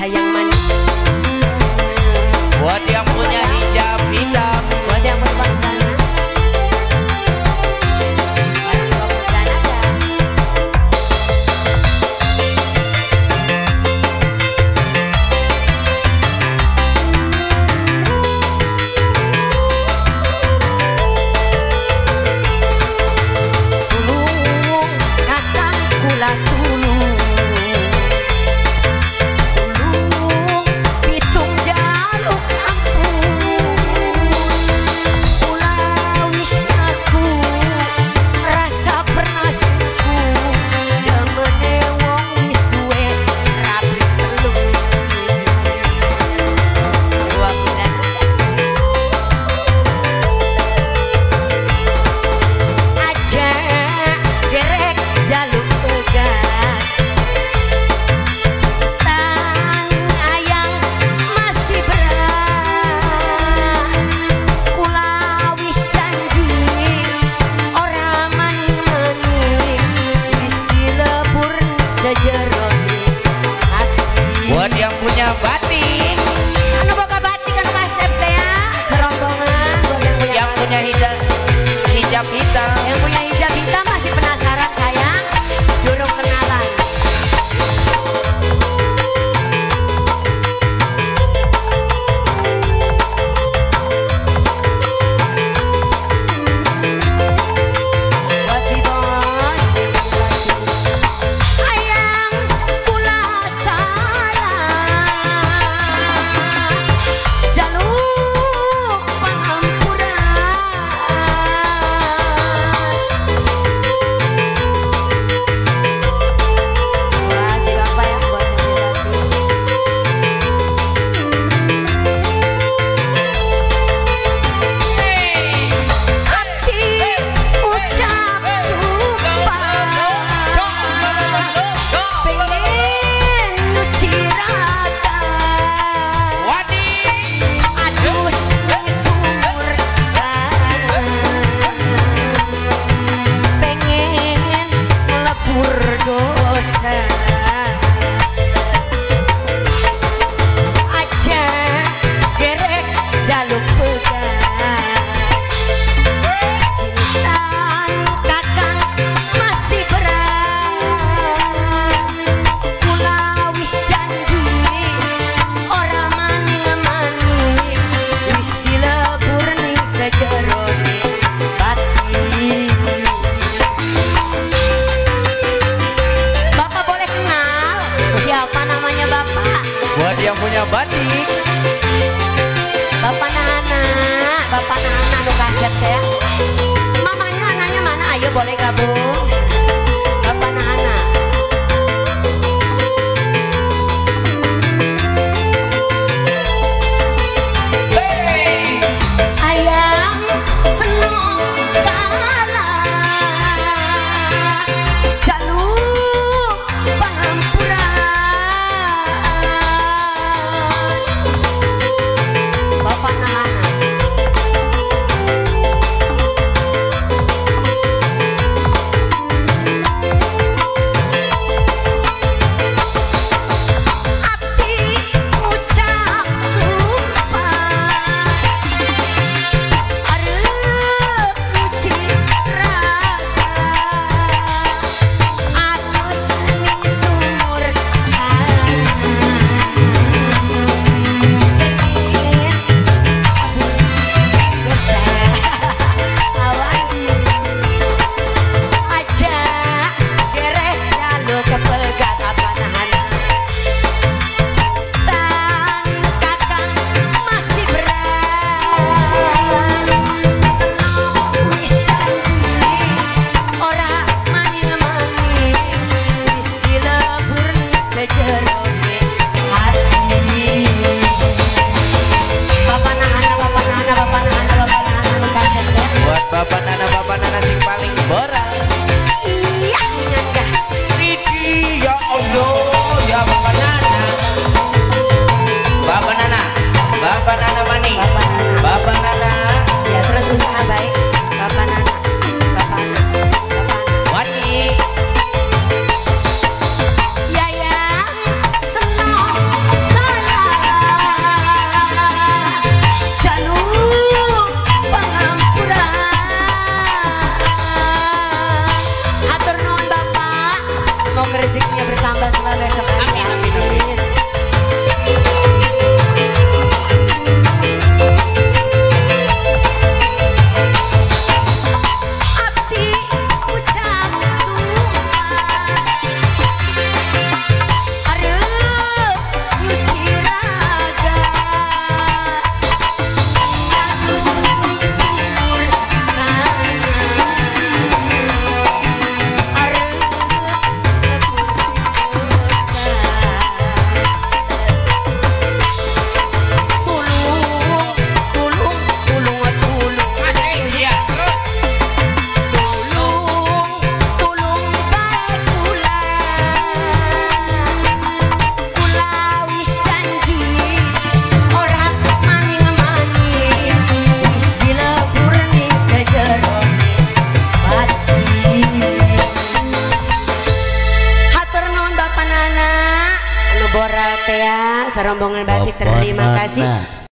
Hayang manis. Buat yang punya hijab hitam, buat yang berbangsa. Buat yang punya batik, anu boga batik anu kasep teh ya, serombongan. Buat yang punya hijab hitam, yang punya hijab hitam masih penasaran sayang, durung kenalan. Aja gerek jaluk pegang, cinta kakang masih berat. Kula wis janji ora maning-maning, wis dilebur ning sejerone batin. Siapa namanya bapak? Buat yang punya batik, Bapak Nana, Bapak Nana nu kaget ya. Mamanya anaknya mana? Ayo boleh gabung. Bapak Nana. Hey. Ayam senong salah, jaluk pangampura. Boral tea, serombongan batik terima kasih.